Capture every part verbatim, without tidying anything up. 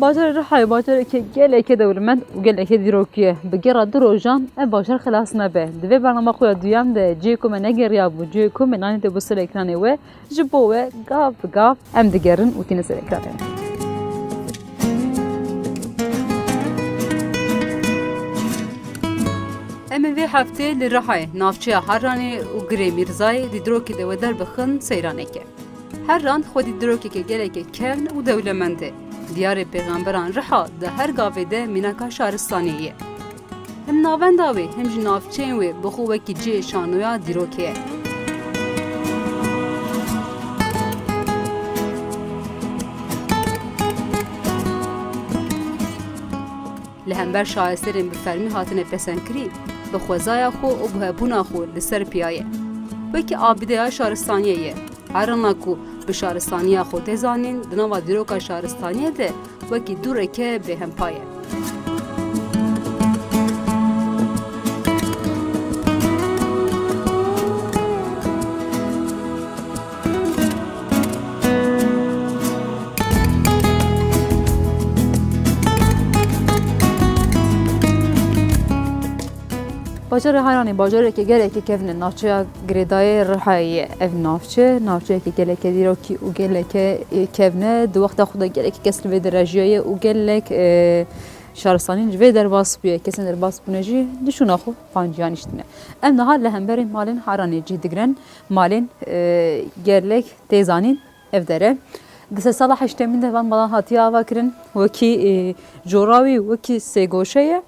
Bajarê Rihayê bajareke geleke dewlemend û geleke dîrokî ye. Bi gera du rojan ev bajar xilas nabe. Di vê bernama xwe ya duyem de cihê ku me negeriyabû, cihê ku me nanê tê bo ser ekranê we, ji bo we gav bi gav em digerin û tîne ser ekranê we. Em ê vê heftê li Rihayê, navçeya Heranê û Girê Mîrzayê di dîrokê de we derbixin seyraneke. Heran xwedî dîrokeke geleke kevn û dewlemend e. Diyarê pêxemberan Riha di her gavê de mînaka şaristaniyê ye. Him navenda wê, him jî navçeyên wê bi xwe wekî cihê şanoya dîrokê ye. Li hember şayeserên bi fermî hatine pesendkirî, bi xwezaya xwe û bi hebûna xwe li ser piya ye. Wekî abideya şaristaniyê ye. Herana ku bi şaristaniya xwe tê zanîn, di nava dîroka şaristaniyê de wekî dûreke bêhempa ye. Bajarê Heranê bajareke geleke kevn e, navçeya girêdayê Rihayê ye. Ev navçe, navçeyeke geleke dîrokî û geleke, e, kevn e. Di wexta xwe de geleke kes li vê derê jiyaye û gelek, e, şaristanî ji vê derbas bûye. Kesên derbas bûne jî di şûna xwe van ciya niştine. Em niha li hemberî malên Heranê cih digirin. Malên, e, gelek tê zanîn ev dere. Di sedsala heştemîn de van malan hatiye avakirin. Wekî, e, cora wî wekî sêgoşe ye.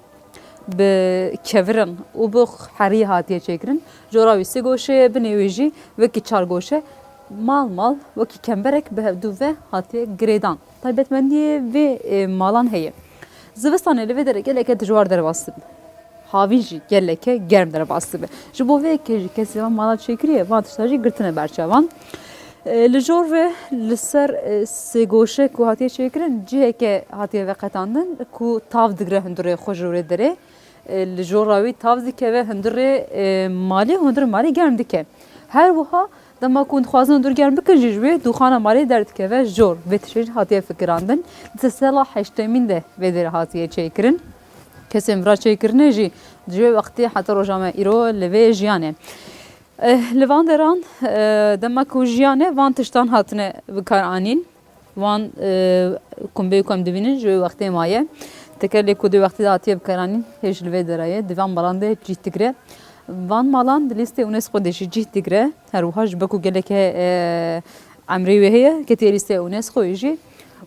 Bi kevirin û bi herî hatiye çêkirin. Cora wî sêgoşe ye, binê wî jî wekî çargoşe. Mal mal wekî kemberek bi hevdû ve hatiye girêdan. Taybetmendiyê vê, e, malan heye. Zivistanê li vê derê geleke dijwar derbas dibe. Havîn jî geleke germ derbas dibe. Ji bo vê yekê jî kesê van mala çêkiriye, van tişta jî girtine ber çavan. E, li jor ve li ser, e, sêgoşe ku hatiye çêkirin, ciheke hatiye veqetandin ku tav digire hundirê xwe ji rê derê. E, li jora wî tav dikeve hundirê, e, malê, hundirê malê germ dike. Her wiha dema ku hûn dixwazin hundir germ bikin jî ji wê dûxana malê derdikeve jor. Vê tiştê jî hatiye fikirandin. Di sedsala heştemîn de vê derê hatiye çêkirin. Kesên vira çêkirine jî ji wê wextê heta roja me îro li vê jiyan e. Eh, li van deran, eh, dema ku jiyan e, van tiştan hatine bikaranîn. Van, e, kumbeyê ku em dibînin ji wê wextê maye. Tekelê ku di wextê de hatiye bikaranîn, hêj li vê dera ye. Di van malan de cih digire. Van malan di lîstê UNESCO de jî cih digire. Her wiha ji bo ku geleke, e, emrê wê heye, ketiye lîstê UNESCO yê jî.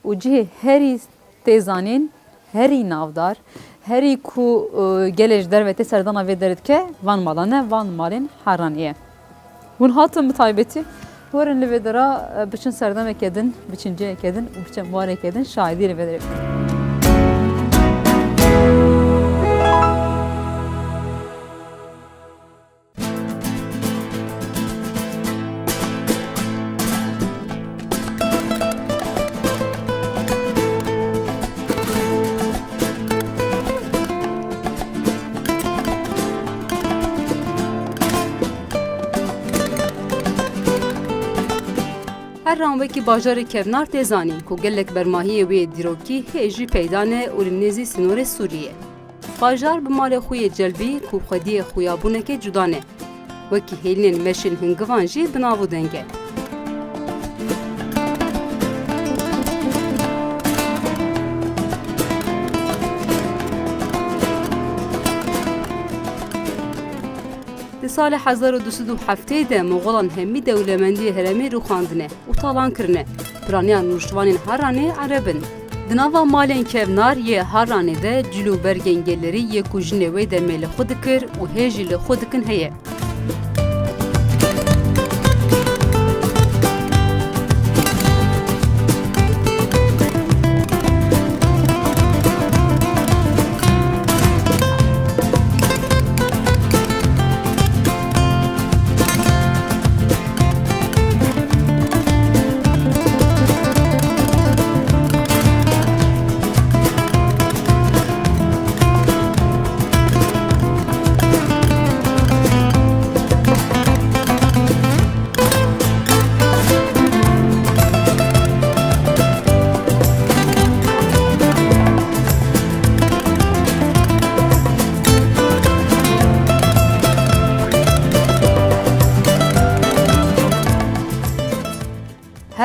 Û cihê herî tê zanîn, herî navdar, herî ku, e, gelê ji derve tê serdana vê derê dike, van malan e, van malên Heranê ye. Hûn hatin bi taybetî, werin li vê dera, e, biçin serdemeke din, biçin ciheke din û biçin wareke din şahidî li vê derê bikin. Heran wekî bajarê kevnar tê zanîn ku gelek bermahiyê wê dîrokî hê jî peyda ne û li nêzî sînorê Sûriyê ye. Bajar bi malê xwe yê celbî ku xwediyê xuyabûneke cuda ne. Wekî hêlînên meşên hingivan jî bi nav û deng e. Di salê hezar û du sed û heftê de Moxolan hemî dewlemendiyê herêmê rûxandine û talan kirine. Piraniya nûştivanên Haranê Ereb in. Di nava malên kevnar yê Haranê de cil û bergên gelerî yê ku jinê wê demê li xwe dikir û hê jî li xwe dikin heye.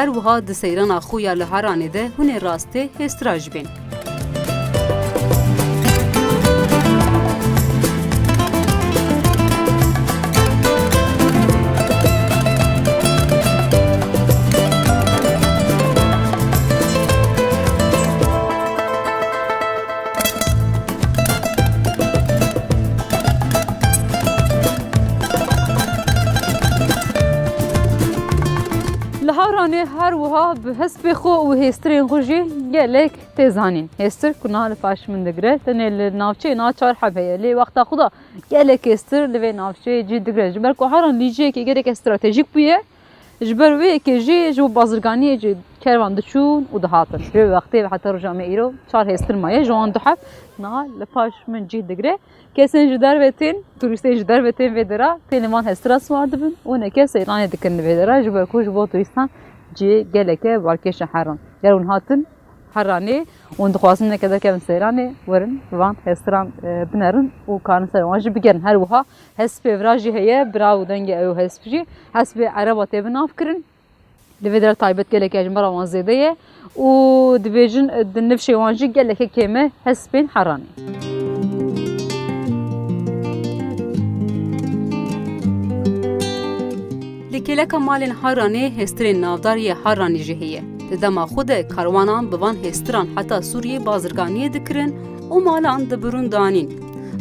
Her wiha di seyrana xwe ya li Haranê de hûn ê rastê hêstira jî bên. Li Haranê her wiha bi hespê xwe û hêstirên xwe jî gelek tê zanîn. Hêstir ku niha li paş min digire, tenê li navçeyê niha çar heb heye. Lê wexta xwe de gelek hêstir li vê navçeyê cih digire. Ji ber ku Haran lîciyekê gelek stratejîk bûye, ji ber wê yekê jî ji bo bazirganiyê jî kervan diçûn û dihatin. Ji wê wextê ve heta roja me îro çar hêstir maye. Ji wan du heb niha li paş min cih digire. Kesên ji derve tên, turîstên ji derve tên vê dera, tên li van hêstira siwar dibin û hinekê seyranê dikin li vê dera, ji ber ku ji bo turîstan cihê geleke balkêş e Haran. Ger hûn hatin Haranê û hûn dixwazin hinekê derkevin seyranê, werin van hêstiran, e, binerin û karin ser wan jî bigerin. Her wiha hespê vira jî heye, bira û dengê ew hesp jî, hespê ereba tê bi nav kirin. Li vê der taybet gelek e, ji me re wan zêde ye û dibêjin, e, di nifşê wan jî geleke kêm e hespên Haranê. Li kêleka malên Haranê hêstirên navdar yê Haranê jî heye. Di dema xwe de karwanan bi van hêstiran heta Sûriyê bazirganiyê dikirin û malan dibirûn danîn.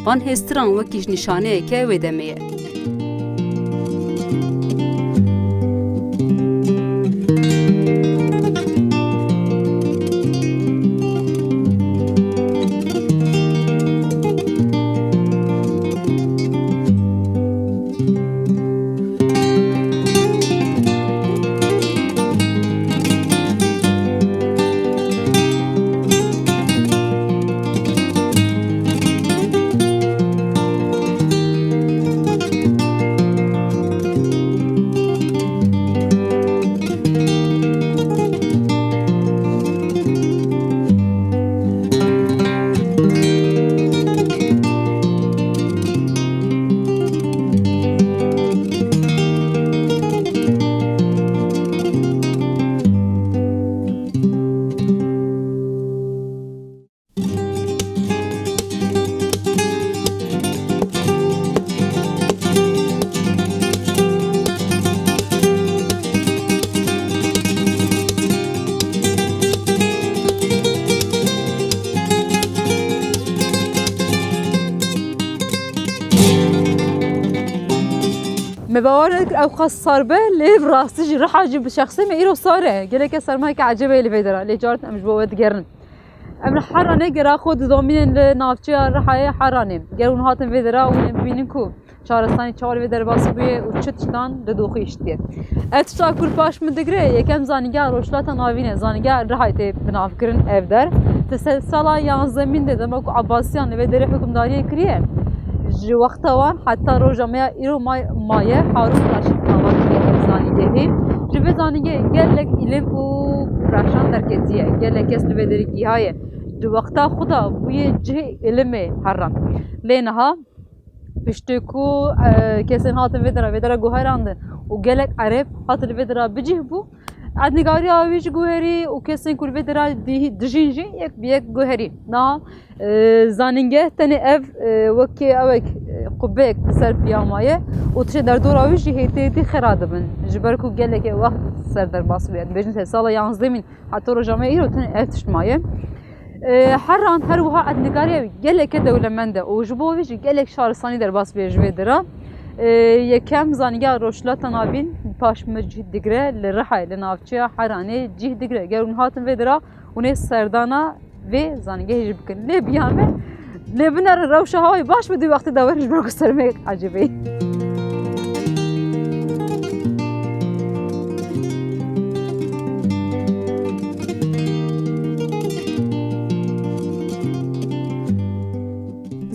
Van hêstiran wekî ji nîşaneyeke wê demê ye. Me bawer nekir ew qas sar be, lê bi rastî jî riha jî bi şexsê me îro sar e. Geleke sermayeke ecêb e li vê dera, lê cartin em ji bo we digerin. Em li Heranê gera xwe didomînin li navçeya Rihayê Heranê. Ger hûn hatin vê dera, hûn ê bibînin ku çarestanî çawa li vê derbas bûye û çi tiştan li doxî hiştiye. Ev tişta ku li paş min digire, yekem zanîngeha Rojhilata Navîn e, zanîngeha Rihayê tê binavkirin ev der. Di sedsala yanzdemîn de dema ku Abbasiyan li vê derê hukimdariyê kiriye, ji wexta wan heta roja me ya îro may-, maye Harûn Raşîd ava kiriye ev zanîngehê. Ji vê zanîngehê gelek îlim û rewşan derketiye. Gelek kes li vê derê gihaye. Di wexta xwe de bûye cihê îlimê Heran. Lê niha piştî ku, e, kesên hatin vê dera, vê dera guherandin û gelek Ereb hatin li vê dera bicih bû, erdnîgariya wî ji guherî û kesên ku li vê dera dî-, dijîn jî yek bi yek guherî. Niha, e, zanîngeh tenê ev, e, wekî ewek, e, qubeyek li ser piya maye û tiştê derdora wî jî hê tê dî xera dibin. Ji ber ku gelekê wext ser derbas bûye. Dibêjin sedsala yanzdemîn heta roja me îro tenê ev tişt maye. E, Heran her wiha erdnîgariya wî geleke dewlemend e û ji bo vî jî gelek şaristanî derbas bûye ji vê dira. E, yekem zanîngeha Rojhilata Navîn paş min cih digire, li Rihayê, li navçeya Heranê cih digire. Ger hûn hatin vê dira, hûn ê serdana vê zanîngehê jî bikin. Lê biya me, lê binerin rewşa hawayê baş be, di wextê de werin ji ber ku ser me ecêb e.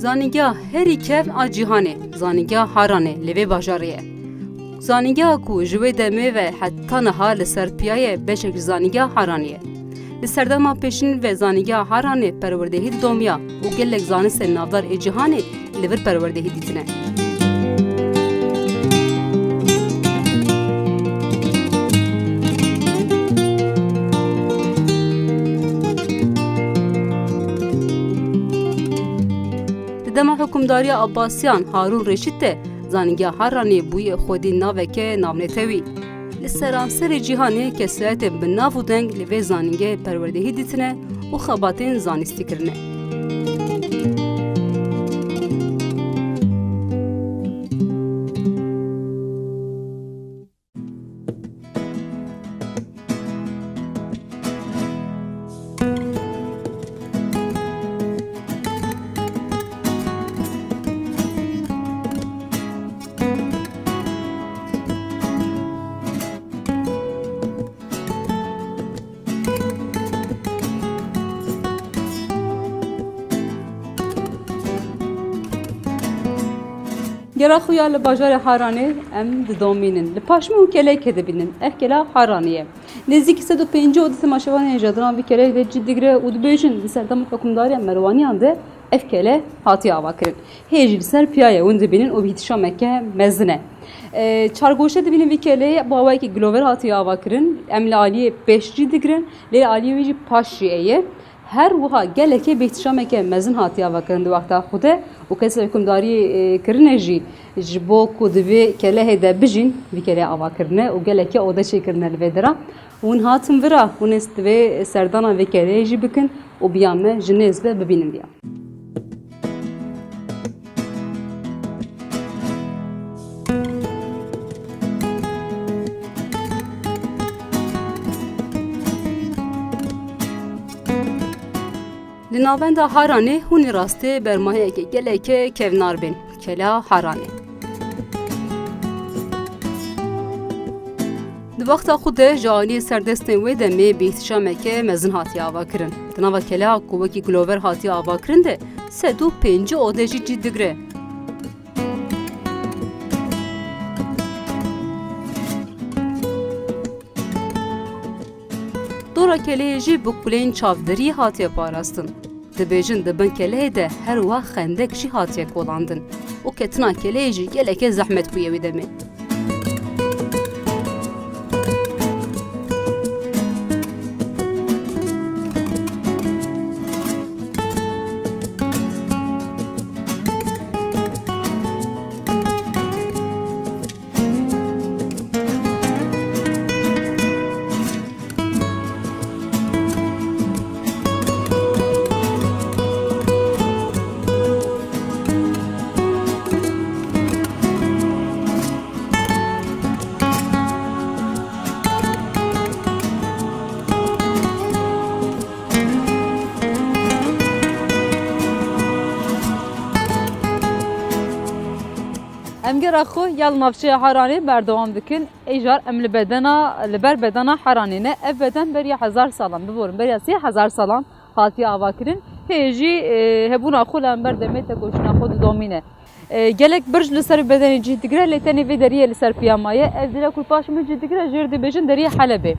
Zanîngeha herî kevn a cîhanê, zanîngeha Haranê li vê bajarê ye. Zanîngeha ku ji wê demê ve heta niha li ser piya ye, beşek ji zanîngeha Haranê ye. Li serdema pêşîn ve zanîngeha Haranê perwerdehî didomiya û gelek zanistên navdar ê cîhanê li vir perwerdehî dîtine. Dema hukimdariya Abbasiyan Harûn Reşîd de zanîngeha Haranê bûye xwedî naveke navnetewî. Li seranserê cîhanê kesayetên bi nav û deng li vê zanîngehê perwerdehî dîtine û xebatên zanîstî kirine. Gera xwe ya li bajarê Haranê em didomînin. Li paş min û keleyekê dibînin. Ev kela Haranê ye. Nêzîkî sed û pêncî odê temaşevanên hêjadiran vî keleyê de cî digire û dibêjin, di serdema hukimdariya Merwaniyan de ev kele hatiye avakirin. Hê jî li ser piya ye, hûn dibînin û bi îhtîşameke mezin e. E, çargoşe dibînin vî keleyê, bi awayekî gilover hatiye avakirin. Em li aliyê pêş cî digirin, lê li aliyê wê jî paş jî heye. Her wiha gelekê bi îhtîşameke mezin hatiye avakirin di wexta xwe de û kesê hukimdariyê, e, kirine jî ji bo ku di vê kelehê de bijîn, vî keleyê ava kirine û gelekê ode çêkirine li vê dera. Hûn hatin vira, hûn ê di vê serdana vê keleyê jî bikin û biya me ji nêz ve bibînin viya. Li navenda Haranê hûn ê rastê bermahiyeke geleke kevnar bên, Kela Haranê. Di wexta xwe de ji aliyê serdestên wê demê bi îhtîşameke mezin hatiye avakirin. Di nava kela ku wekî gilover hatiye avakirin de sed û pêncî ode jî cî digire. Dora keleyê jî bi kuleyên çavderî hatiye parastin. Dibêjin di bin keleyê de her wiha xendek jî hatiye kolandin û ketina keleyê jî geleke zehmet bûye wê demê. Em gera xwe ya li navçeya Haranê berdewam dikin. Ê car em li bedena, li ber bedena Haranê ne. Ev beden beriya hezar salan, biborin, beriya sê hezar salan hatiye avakirin. Hê jî, e, hebûna xwe li hember demê tekoşîna xwe didomîne. E, gelek birc li ser bedenê cih digire, lê tenê vê deriyê li ser piya maye. Ev dire ku paş min cih digire, jê re dibêjin deriyê Helebê.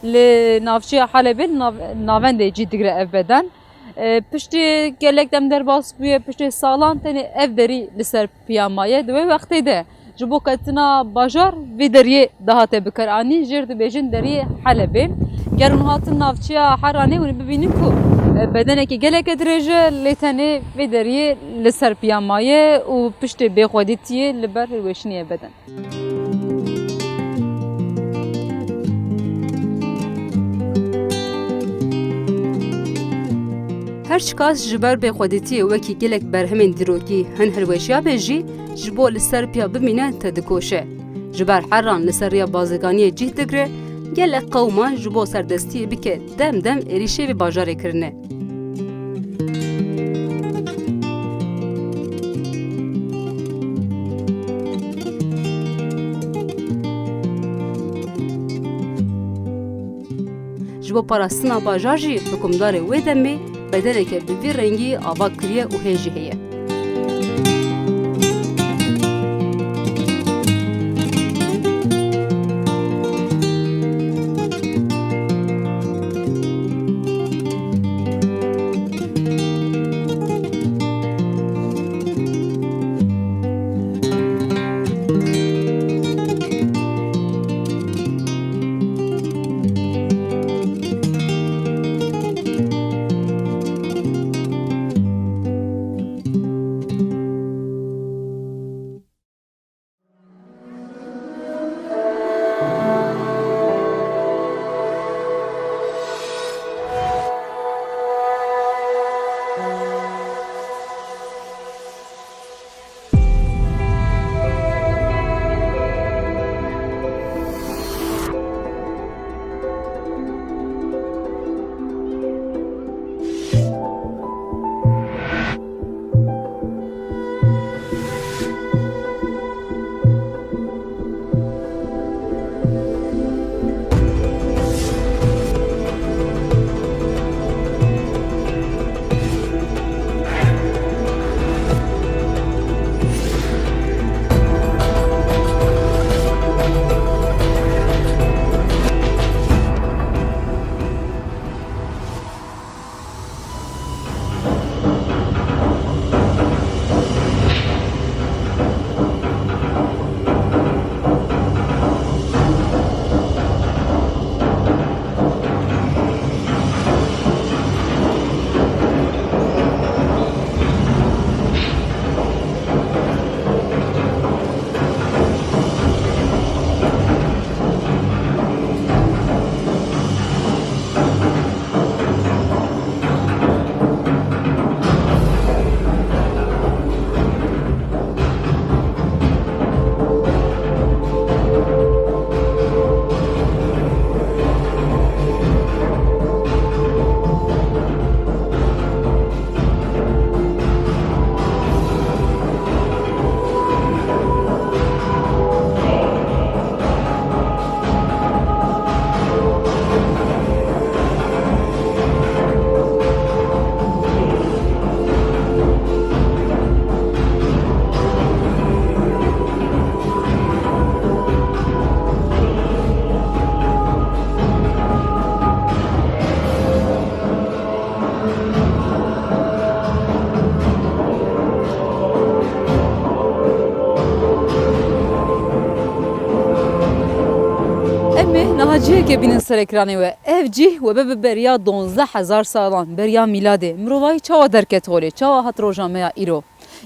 Li navçeya Helebê, li nav-, navendê cih digire ev beden. E, piştî gelek dem derbas bûye, piştî salan tenê ev derî li ser piya maye. Di wê wextê de ji bo ketina bajar vê deriyê dihate bikaranîn, jê re dibêjin deriyê Helebê. Ger hûn hatin navçeya Heranê, hûn ê bibînin ku, e, bedenekî geleke dirêj e, lê tenê vê deriyê li ser piya maye û piştê bêxwedîtiyê li ber hilweşînê ye beden. Her çiqas ji ber bêxwedîtiyê wekî gelek berhemên dîrokî hin hilweşiyabe jî, ji bo li ser piya bimîne tedikoşe. Ji ber Heran li ser riya bazirganiyê cih digre, gelek qewman ji bo serdestiyê bike dem dem êrîşê vê bajarê kirine. Ji bo parastina bajar jî hukimdarê wê demê bedeneke bi vî rengî ava kiriye û hê jî heye. Em ê niha cihekê bînin ser ekranê we. Ev cih webe bi beriya donzdeh hezar salan, beriya mîladê. Mirovahî çawa derket holê? Çawa hat roja me ya îro?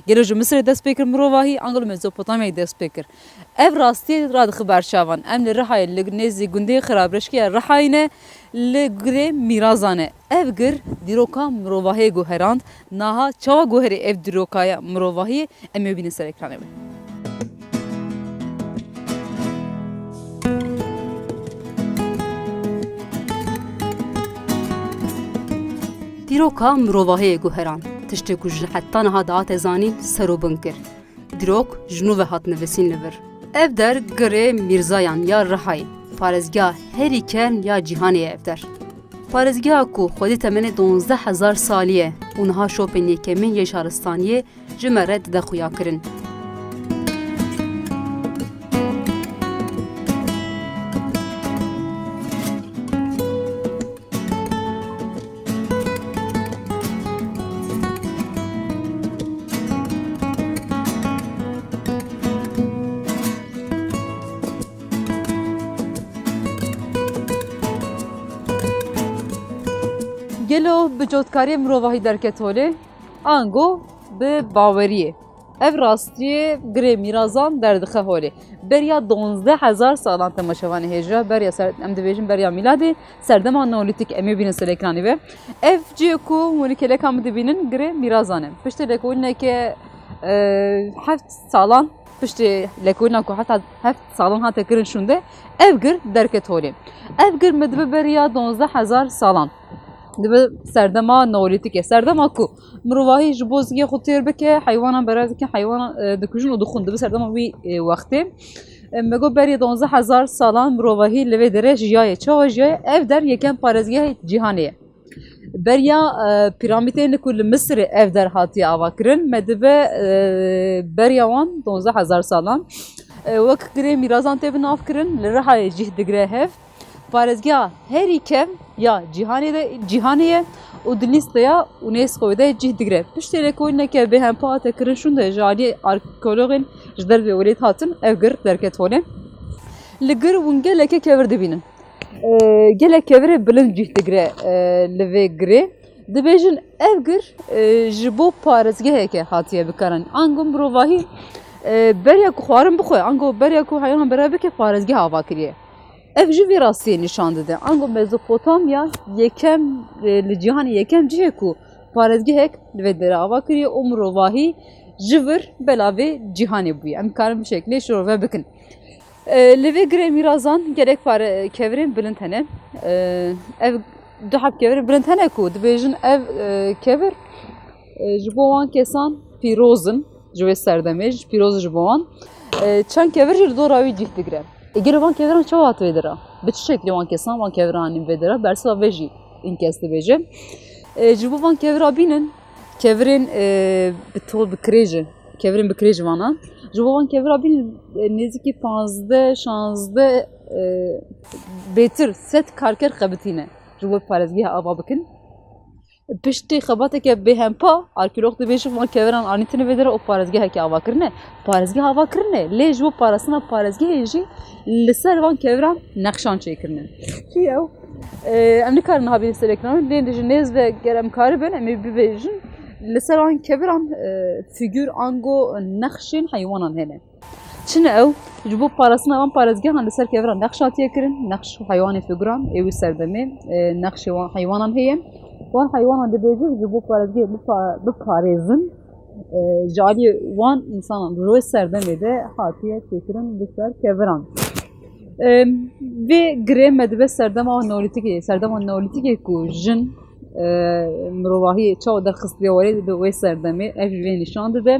Gelo ji Misirê dest pê kir mirovahî, ango li Mezopotamyayê dest pê kir? Ev rastiyê radixe ber çavan. Em li Rihayê, li nêzî gundê Xirabreşkiya Rihayê ne, li girê Mîrazan e. Ev gir dîroka mirovahiyê guherand. Naha çawa guherê ev dîrokaya mirovahiyê, em ê bînin ser ekranê we. Dîroka mirovahiyê guherand, tiştê ku ji heta niha dihate zanîn, ser û bin kir. Dîrok ji nû ve hat nivîsîn li vir. Ev der girê Mîrzayan ya Rihayê, parêzgeha herî kevn ya cîhanê ye ev der. Parêzgeha ku xwedî temenê donzdeh hezar salî ye û niha şopên yekemîn yê şaristaniyê ji me re dide xuyakirin. Gelo bi cotkariyê mirovahî derket holê, ango bi baweriyê? Ev rastiyê girê Mîrazan derdixe holê. Beriya donzdeh hezar salan, temaşevanê hêja, beriya ser, em dibêjin beriya mîladê, serdema neolîtîk, em ê bînin ser ekranê ve. Ev cihê ku hûn li kêleka min dibînin, girê Mîrazan e. Piştî lêkolîneke, e, heft salan, piştî lêkolîna ku heta heft salan hate kirin şûnde, ev gir derket holê. Ev gir me dibe beriya donzdeh hezar salan. Dibe serdema neolîtîk e. Serdema ku mirovahî ji bo zikê xwe têr bike, heywanan berev dikin, heywanan, e, dikujin û dixwin. Dibe serdema wî, e, wextê. E, me got beriya donzdeh hezar salan mirovahî li vê derê jiyaye. Çawa jiyaye? Ev der yekem parêzgehê cîhanê ye. Beriya, e, pîramîdên ku li Misirê ev der hatiye avakirin, me dibe, e, beriya wan donzdeh hezar salan. E, wek girê Mîrazan tê binavkirin, li Rihayê cih digire hev. Parêzgeha herî kevn ya cîhanê de, cîhanê ye û di lîsteya UNESCO'yê de cih digire. Piştê lêkolîneke bêhempa hate kirin şûnde ji aliyê arkeologên ji dervê welêt hatin, ev gir derket holê. Li gir hûn gelekê kevir dibînin. E, gelek kevirê bilind cih digire, e, li vê girê. Dibêjin ev gir, e, ji bo parêzgeheke hatiye bikaranîn. Ango mirovahî, e, beriya ku xwarin bixwe, ango beriya ku heywan berev bike, parêzgeh ava kiriye. Ev jî vê rastiyê nîşan dide. Ango Mezopotamya yekem, e, li cîhanê yekem cihê ku parêzgehek li vê derê ava kiriye û mirovahî ji vir belavê cîhanê bûye. Em karin bi şeklê şirove bikin. E, li vê girê mîrazan gelek pare-, kevirên bilind hene. E, ev du heb kevirên bilind hene ku dibêjin ev, e, kevir, e, ji bo wan kesan pîroz in, ji wê serdemê jî pîroz in ji bo wan. E, çend kevir jî li dora wî cih digire. E, gelo van keviran çawa hat vê dera? Bi çi şeklî wan kesan van keviran anîn vê dera? Bersiva vê jî în kes dibêje. E, ji bo van kevira bînin, kevirên, e, bi to-, bi kirêj e. Kevirên bi kirêj vana. Ji bo van kevira bînin, e, nêzîkî panzdeh, şanzdeh, e, bêtir sed karker xebitîne. Ji bo parêzgeha ava bikin. Piştî xebateke bêhempa, arkeolog dibêje van keviran anîtine vê dera û parêzgehekê ava kirine. Parêzgeh ava kirine, lê ji bo parastina parêzgehê jî li ser van keviran nexşan çêkirine. Çi ew? E, em nikarin niha bînin ser ekranê, lê ji nêz ve ger em karibin, em ê bibêjin, li ser van keviran, e, fîgür ango nexşên heywanan hene. Çi ne ew? Ji bo parastina van parêzgehan li ser keviran nexş hatiye kirin, nexş heywanê figuran, ê wî serdemê, e, nexşê wan heywanan heye. Wan heywanan dibêjin ji bo parêzgehê bipa-, biparêzin, e, ji aliyê wan însanan li wê serdemê de hatiye çêkirin li ser keviran. E, vê girê me dibe serdema neolîtîkê, serdema neolîtîkê ku jin e, mirovahiyê çawa derxistiye warê di wê serdemê, ev jî vê nîşan dide.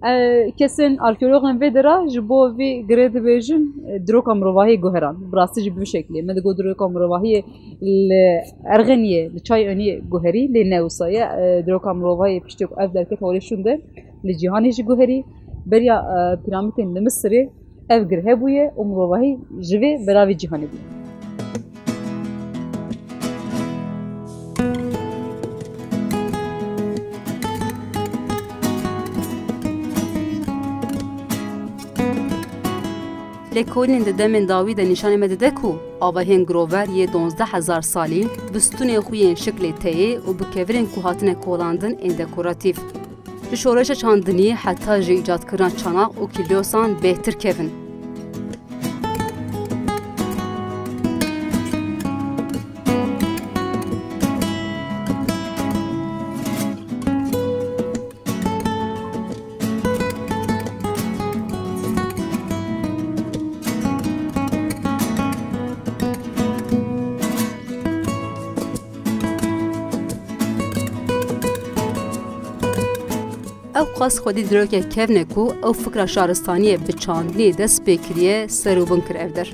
E, kesên arkeologên vê dera ji bo vî girê dibêjin, e, diroka mirovahiyê guheran. Bi rastî jî bi vî şeklê. Me digot diroka mirovahiyê li Erxeniyê, li Çay Öniyê guherî, lê ne wisa ye. E, diroka mirovahiyê piştî ku ev derket holê şûnde li cîhanê jî guherî. Beriya, e, pîramîdên li Misirê ev gir hebûye û mirovahî ji vê belavê cîhanê bûye. Lêkolîn di demên dawî de nîşanê me dide ku avahiyên girover yê duwazdeh hezar salî bi stûnên xwe yên şiklê teyê û bi kevirên ku hatine kolandin ên dekoratîf. Ji şoreşa çandiniyê heta jî îcadkirina çanak û kîlyosan bêhtir kevin. Ew qas xwedî dirokek kevn e ku ew fikra şaristaniyê bi çandinê dest pê kiriye, ser û bin kir ev der.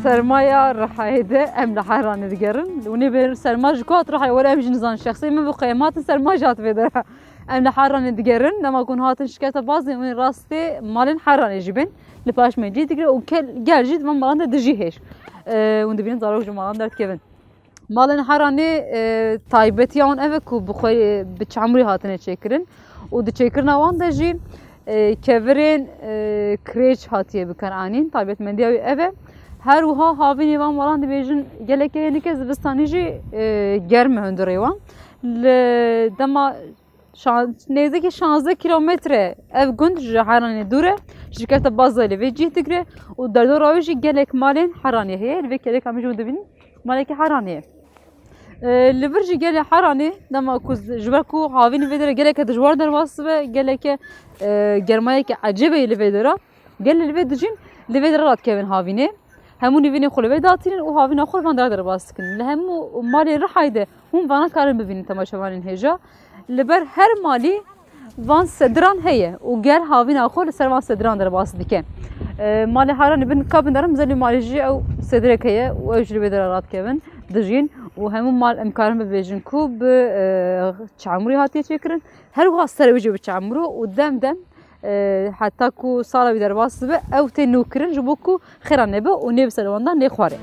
Sermaya Rihayê de em li Heranê digerin. Hûn ê bêrin serma ji ku hat Rihayê, were em jî nizanin. Şexsê min bû qeyematin serma jî hat vê dera. Em li Heranê digerin, dema ku hûn hatin şikefta bazê, hûn ê rastê malên Heranê jî bên. Li paş me cî digire û ke-, gel jî di van malan de dijî hêj. E, hûn dibînin zarok ji malan derdikevin. Malên Heranê, e, taybetiya wan ev e ku bi xwe, bi çemrî hatine çêkirin û di çêkirina wan de jî, e, kevirên, e, kirêç hatiye bikaranîn. Taybetmendiya wî ev e. Her wiha havînê van malan dibêjin geleke hênike zivistanî jî, e, germ e hundirê wan. Li dema şan-, nêzîkî şazdeh kîlometre ev gund ji Heranê dûr e. Şirketa Bazayê li vê cih digire û derdora wê jî gelek malên Heranê heye. Li vê keleka min jî hûn dibînin maleke Heranê ye. E, li vir jî gelê Heranê, dema ku z-, ji ber ku havîn vê derê geleke dijwar derbas dibe, geleke, e, germayeke ecêbeyê li vê dera, gelê li vê dijîn, li vê dera radikevin havînê. Hemû nîvînên xwe li vê datînin û havîna xwe li van dera derbas dikin. Li hemû malên Rihayê de hûn vana karin bibînin, temaşevanên hêja. Li ber her malî van sediran heye û ger havîna xwe li ser van sediran derbas dike. E, malê Heranê bin ka binderim, zelî malê jî ew sedirek heye û ew jî li vê dera radikevin, dijîn Û hemû mal em karin bibêjin ku bi, e, çamurî hatiye çêkirin. Her wiha serê wê jî bi çamur û dem dem, e, heta ku sala wî derbas dibe, ew tê nûkirin ji bo ku xêra nebe û nê bi ser wan de nêxware.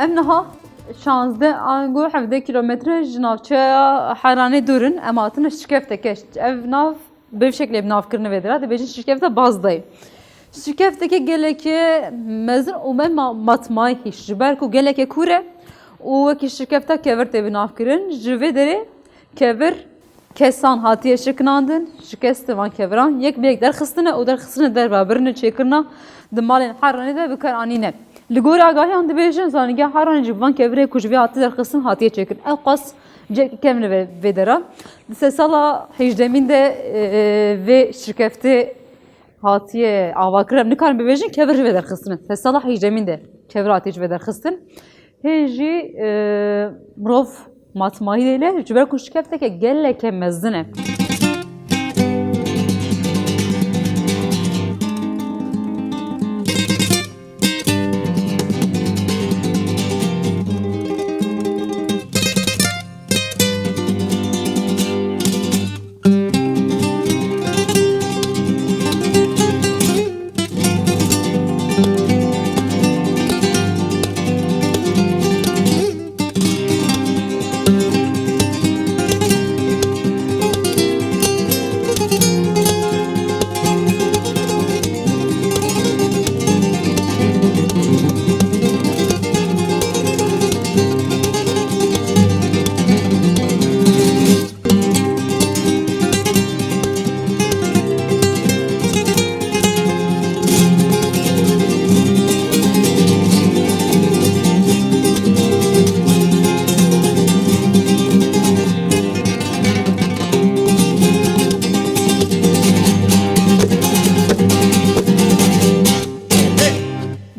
Em niha şazdeh ango hevdeh kilometre ji navçeya Heranê dûr in. Em hatine şikefteke. Ev nav bi vî şeklê bi nav kirine vê dera, dibêjin şikefta Bazdayê. Şikefteke gelekê mezin û me ma-, matmayî hîş, ji ber ku gelekê kûr e û wekî şikefta kevir tê bi nav kirin. Ji vê derê kevir kesan hatiye şikinandin, şikestê van keviran yek bi yek derxistine û derxistine derva birine çêkirina di malên Heranê de bi kar anîne. Li gorî agahiyan dibêjin, zanîngeha Heranê jî bi van kevirê ku ji vê hatiye derxistin hatiye çêkirin. Ew qas cihekî kevn e vê, vê dera. Di sedsala hejdemîn de, e, vê şikeftê hatiye avakirin. Em nikarin bibêjin kevir ji vê derxistine. Sedsala hejdemîn de kevir hatiye ji vê derxistin. Hê jî, e, mirov matmayî dêle, ji ber ku şikefteke geleke mezin e.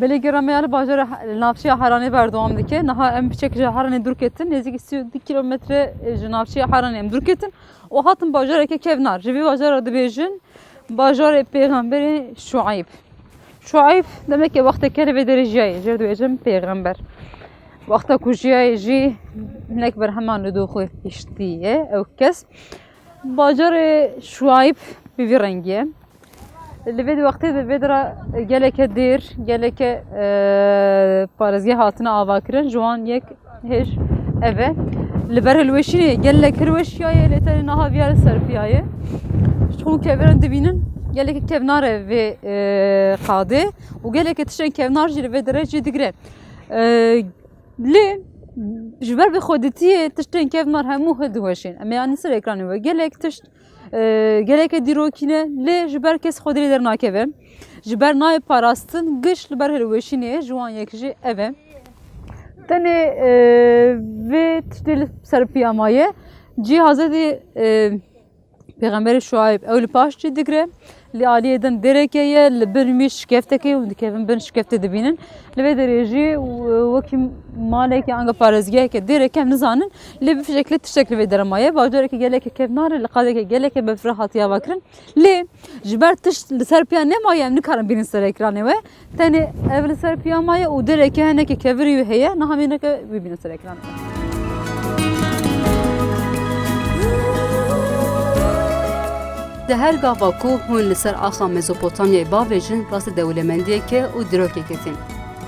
Belê gera me ya li bajarê He-, li navçeya Heranê berdewam dike. Niha em piçek ji Heranê dûr ketin, nêzîkî sî û du kilometre ji navçeya Heranê em dûr ketin û hatin bajareke kevnar. Ji vî bajara dibêjin bajarê Pêxemberê Şueyb. Şueyb demeke wexteke li vê derê jiyayê, jê dibêjin pêxember. Wexta ku jiyayê jî hinek berheman li dû xwe hiştiye ew kes. Bajarê Şuayb bi vî rengî ye. Li vê wextê de vê dera geleke dêr, geleke, e, parêzgeh hatine avakirin, ji wan yek hêj ev e. Li ber hilweşînê gelek hilweşiyaye, lê tenê niha viya li ser piyaye. Ji xwe keviran dibînin, geleke kevnar e vê, e, qadê û geleke tiştên kevnar jî li vê derê cî digire. E, Lê ji ber bi xwedîtiyê tiştên kevnar hemû hildiweşên. Em ê anî ser ekranê we gelek tişt, e, geleke dîrokî ne, lê ji ber kes xwedî lê dernakeve. Ji ber nayê parastin, giş li ber hilweşînê ji wan yek jî ev e. Tenê, e, vê tiştê li ser piya maye. Cihazê dê, e, Pêxemberê Şuayb ew li paş çê digire. Li aliyê din dêreke ye, li bin wî şikefteke ye û dikevin bin şikeftê dibînin. Li vê derê jî, e, wekî maleke anga parêzgeheke dêreke em nizanin. Lê bi şeklê tiştek li vê derê maye. Bajareke geleke kevnar e, li qadeke geleke berfireh hatiye avakirin. Lê ji ber tişt li ser piya nemaye, em nikarin bînin ser ekranê we. Tenê ev li ser piya maye û dereke hineke kevirî wî heye, niha em ê hineke wî bînin ser ekranê we. Di her gava ku hûn li ser axa Mezopotamyayê bavêjin, rastî dewlemendiyeke û dîrokeke tîn.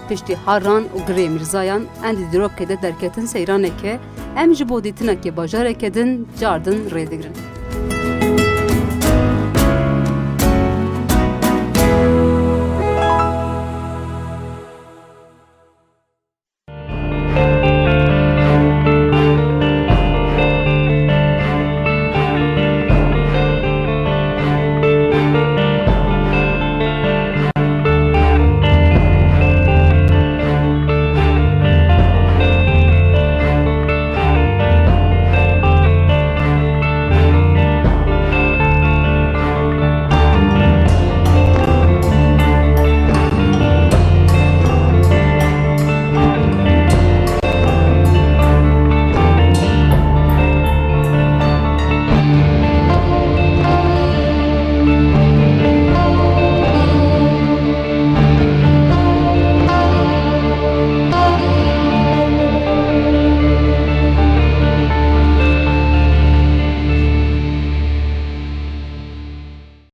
Piştî harran û girê mîrzayan, em di dîrokê de derketin seyraneke, em ji bo dîtinekê bajareke din, car din rê digrin.